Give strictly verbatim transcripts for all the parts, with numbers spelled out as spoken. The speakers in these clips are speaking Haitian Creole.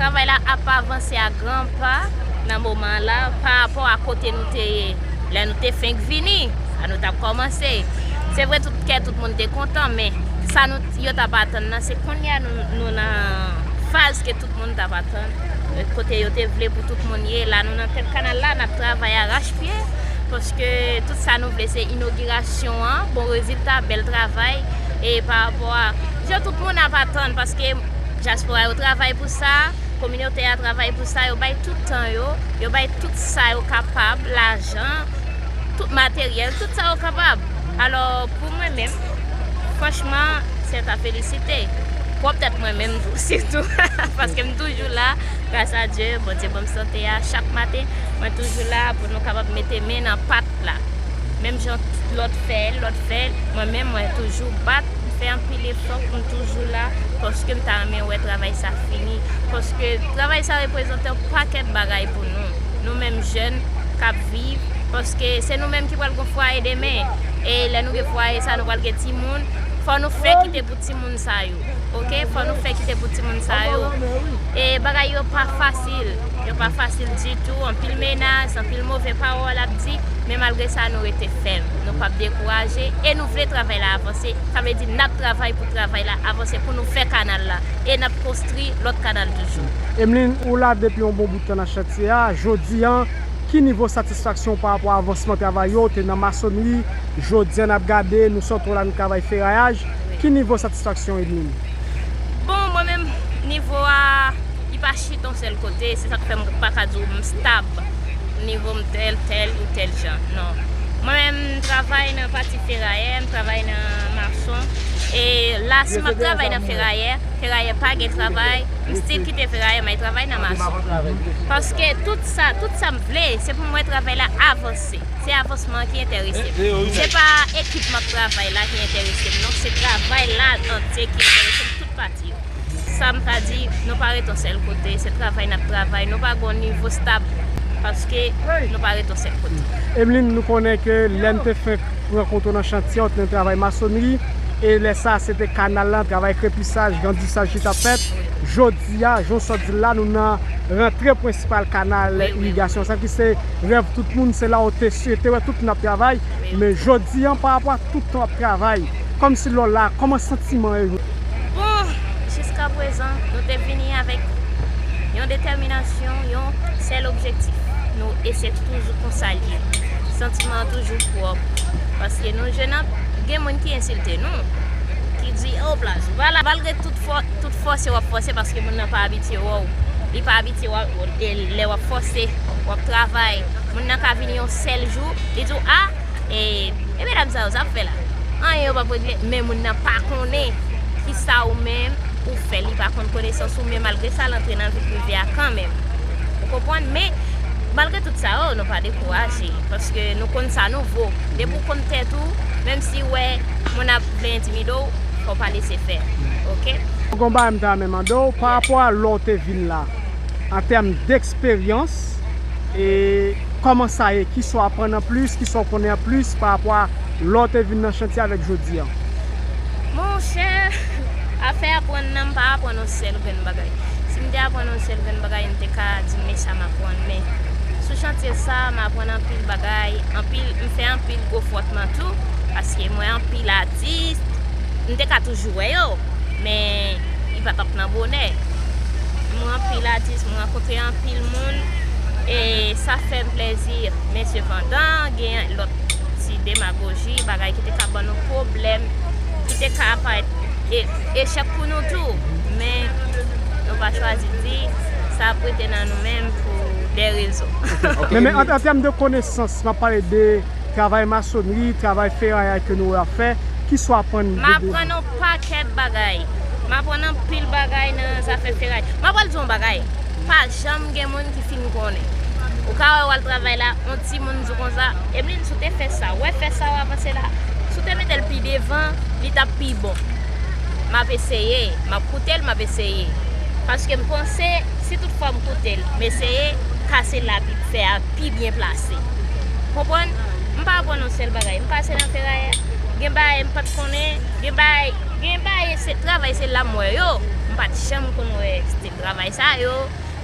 Travay la ap avanse a gran pa nan moman la, pa rapò a kote nou te ye lè nou te fenk vini, a nou t ap kòmanse. Se vre, tout kè tout moun te kontan, men sa nou, yo t ap atann nan, se kounye a nou, nou nan faz ke tout moun t ap atann, kote yo te vle pou tout moun ye. La, nou nan tèt kanal la, n ap travay arachpye, paske tout sa nou vle, se inogirasyon an, bon rezilta, bèl travay, e pa rapò a jan tout moun ap atann, paske dyaspora yo travay pou sa, kominote a travay pou sa, yo bay tout tan yo, yo bay tout sa yo kapab, lajan, tout materyèl, tout sa yo kapab. Alò, pou mwen menm, franchman, se ta felisite. Pwòp tèt mwen menm tou, sitou, paske m toujou la, gras a Dye, Bondye ban m sante a chak maten, mwen toujou la pou nou kapab mete men nan pat la. Menm jan lòt fè l, lòt fè l, mwen menm, mwen toujou bat, m fè anpil efò pou m toujou la, paske m ta renmen wè travay sa fini. Paske travay sa reprezante yon pakèt bagay pou nou. Nou menm jèn k ap viv, paske se nou menm ki pral gen fwaye demen. E lè nou gen fwaye sa, nou pral gen timoun, fò nou fè kite pou timoun sa yo. Oke? Fò nou fè kite pou timoun sa yo. E bagay yo pa fasil. Yo pa fasil ditou. Anpil menas, anpil move pawòl ap di, men malgre sa, nou rete fèm. Nou p ap dekouraje e nou vle travay la avanse. Sa vle di, n ap travay pou travay la avanse, pou nou fè kanal la. E n ap konstwi lòt kanal toujou. Emeline, ou la depi yon bon bout tan nan chantye a. Jodi a, ki nivo satisfaksyon w pa rapò a avansman travay yo? Ou te nan masonri, jodi a n ap gade, nou sòti w la, nou travay ferayaj. Ki nivo satisfaksyon, Emeline? Bon, mwen menm, nivo a, li pa chita yon sèl kote, se sa k fè m pa ka di w m stab, nivo m tèl, tèl ou tèl jan, non. Mwen menm, m travay nan pati ferayè, m travay nan mason, e la, si m ap travay nan ferayè, ferayè pa gen travay, m still kite ferayè, m al travay nan mason. Paske tout sa, tout sa m vle, se pou m wè travay la avanse. Se avansman an ki enterese m. Se pa ekipman travay la ki enterese m, non, se travay la antye ki enterese m, tout pati yo. Sa m ka di, nou pa ret yon sèl kote, se travay n ap travay, nou pa gen yon nivo stab, paske nou pa ret yon sèl kote. Emeline, nou konnen ke lè n te fenk rankontre w nan chantye a, w te nan travay masonri, e lè sa a, se te kanal la, travay krepisaj, grandisaj ki t ap fèt. Jodi a, jan w sot di l la, nou nan rantre prensipal kanal irigasyon, sa ki se rèv tout moun, se la w te swete wè tout moun ap travay. Men jodi a, pa rapò a tout tan w ap travay, kòmsi lè w la, kòman santiman w ye? Bon, jiskaprezan, nou te vini avèk yon detèminasyon, yon sèl objektif. Nou, e se toujou konsa l ye. Santiman an toujou pwòp. Paske nou jwenn gen moun ki ensilte nou, ki di, "O, Blaze, ou pa la." Malgre tout fò-, tout fòse w ap fòse, paske moun nan pa abitye wè w. Li pa abitye wè w, e lè w ap fòse, w ap travay. Moun nan ka vini yon sèl jou, li di w, "A, e, e medam sa yo, sa ap fè la?" Anyen yo p ap regle, men moun nan pa konnen kisa ou menm ou fè. Li pa konn konesans ou, men malgre sa, l antre nan vi prive a kanmenm. Ou konprann? Men, malgre tout sa yo, nou pa dekouraje, paske nou konn sa nou vo. Depi w konn tèt ou, menm si w wè moun ap vle entimide w, fò w pa lese fè. Oke? Gon bagay m ta renmen mande w, pa rapò a lè w te vin la, an tèm deksperyans, e kòman sa ye? Kisa w aprann anplis? Kisa w konnen anplis pa rapò a lè w te vin nan chantye avèk jodi a? Monchè, afè aprann nan, m pa aprann yon sèl grenn bagay. Si m te aprann yon sèl grenn bagay, m te ka di, "Men sa m aprann." Men, sou chantye sa, m aprann anpil bagay, anpil, m fè anpil gwo fwòtman tou, paske m wè anpil atis, m te ka toujou wè yo, men li pa t ap nan bonè. M wè anpil atis, m rankontre anpil moun, e sa fè m plezi. Men sepandan, gen lòt ti demagoji, bagay ki te ka ban nou pwoblèm, ki te ka parèt e-, echèk pou nou tou. Men nou pa chwazi di, sa ap rete nan nou menm pou de rezon. Men, men an, an tèm de konesans, m ap pale de travay masonri, travay ferayay ke nou ap fè, kisa w aprann de, de... M aprann yon pakèt bagay. M aprann anpil bagay nan zafè ferayay. M ap pral di w yon bagay. Pa janm gen moun ki fin konnen. Ou ka wè w al travay la, yon timoun di w konsa, "Emeline, si w te fè sa, w wè fè sa w avanse la, si w te mete l pi devan, li t ap pi bon." M ap eseye, m ap koute l, m ap eseye. Paske m panse, si tout fwa m koute l, m eseye, kase l la pi, fè a pi byen plase. Konprann? M pa aprann yon sèl bagay. M pase nan ferayè. Gen bagay m pa t konnen. Gen bagay, gen bagay se travay, se la m wè yo. M pa t janm konn wè stil travay sa yo.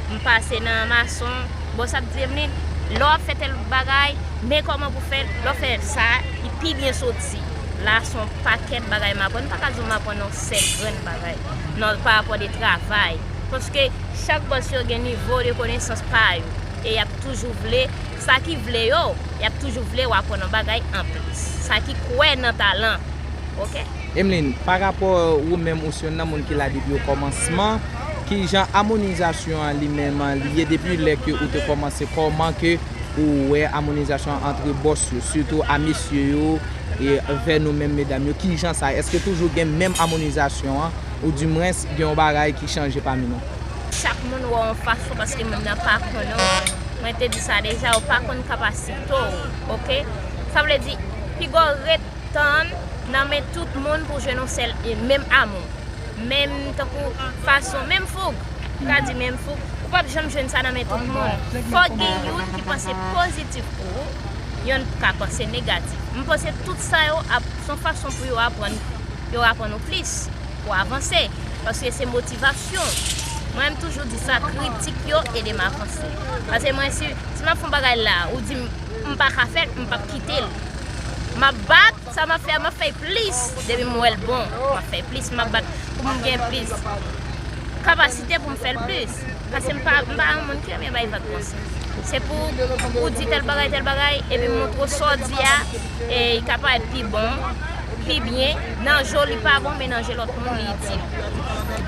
M pase nan mason, bòs ap di m, "Lin, lè w ap fè tèl bagay, men kòman pou fè l, lè w fè sa, li pi byen soti." La, se yon pakèt bagay m aprann. M pa ka di w m aprann yon sèl grenn bagay nan, pa rapò de travay. Paske chak bòs yo gen nivo de konesans pa yo. E y ap toujou vle, sa ki vle yo, y ap toujou vle w aprann yon bagay anplis. Sa ki kwè nan talan, oke? Emeline, pa rapò ou menm, ou se youn nan moun ki la depi okòmansman, ki jan amonizasyon an li menm li ye depi lè ke ou te kòmanse, kòman ke ou wè amonizasyon an antre bòs yo, sitou a mesye yo, e vè nou menm medam yo, ki jan sa, èske toujou gen menm amonizasyon an, oudimwens gen yon bagay ki chanje pami nou? Chak moun wè yon fason paske moun nan pa konnen w. Mwen te di sa deja, ou pa konn kapasite w, oke? Sa vle di, piga w ret tann nan men tout moun pou jwenn yon sèl e menm amou. Menm tankou fason, menm foug. M ka di menm foug. Ou p ap janm jwenn sa nan men tout moun. Fòk gen youn ki panse pozitif pou ou, youn ka panse negatif. M panse tout sa yo ap, se yon fason pou yo aprann, yo aprann ou plis, pou avanse. Paske se motivasyon. Mwen, m toujou di sa, kritik yo ede m avanse. Paske mwen, si, si m ap fè yon bagay la, ou di m, m pa ka fè l, m p ap kite l. M ap bat, sa m ap fè a, m ap fè plis. Depi m wè l bon, m ap fè plis, m ap bat pou m gen plis kapasite pou m fè l plis. Paske m pa, m pa yon moun ki renmen bay vag konsa. Se pou ou di tèl bagay, tèl bagay, epi m montre w sa w di a, e li ka parèt pi bon, pi byen. Nan je w li pa bon, men nan je lòt moun li itil.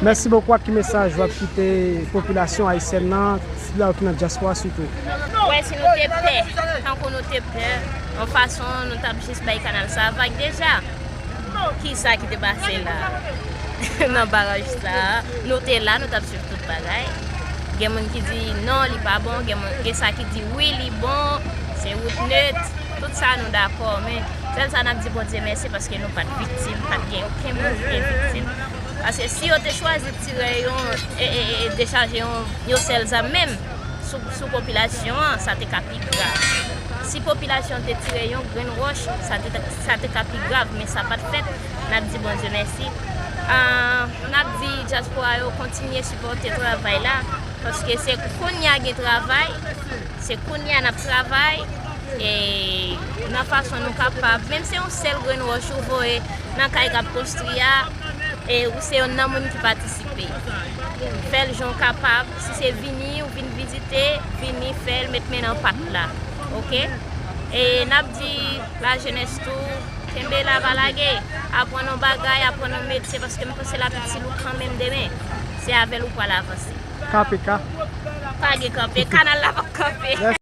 Mèsi bokou. Ak ki mesaj w ap kite popilasyon ayisyèn nan, sila yo ki nan dyaspora sitou? Wè, si nou te pè, tankou nou te pè, yon fason nou t ap jis bay kanal sa vag deja. Kisa ki te pase la? Nan baraj sa, nou te la, nou t ap swiv tout bagay. Gen moun ki di non, li pa bon, gen moun, gen sa ki di wi, li bon, se wout net, tout sa nou dakò, men sèl sa n ap di Bondye mèsi paske nou pa t viktim, pa t gen okenn moun ki te viktim. Paske si yo te chwazi tire yon, e, e, e, dechaje yon, yon sèl zam menm, sou, sou popilasyon an, sa te ka pi grav. Si popilasyon an te tire yon grenn wòch, sa te, sa te ka pi grav, men sa pa t fèt. N ap di Bondye mèsi. Ah, n ap di dyaspora yo kontinye sipòte travay la, paske se kounye a gen travay, se kounye a n ap travay, e nan fason nou kapab, menm se yon sèl grenn wòch ou voye nan kay k ap konstwi a, e ou se yonn nan moun ki patisipe. Fè l jan w kapab. Si se vini, ou vin vizite, vini fè l, met men nan pat la. Oke? E n ap di lajenès tou, kenbe la, pa lage. Aprann yon bagay, aprann yon metye, paske m panse l ap itil ou kanmenm demen. Se avè l ou pral avanse. K P K. Pa gen kanpe, kanal la p ap kanpe.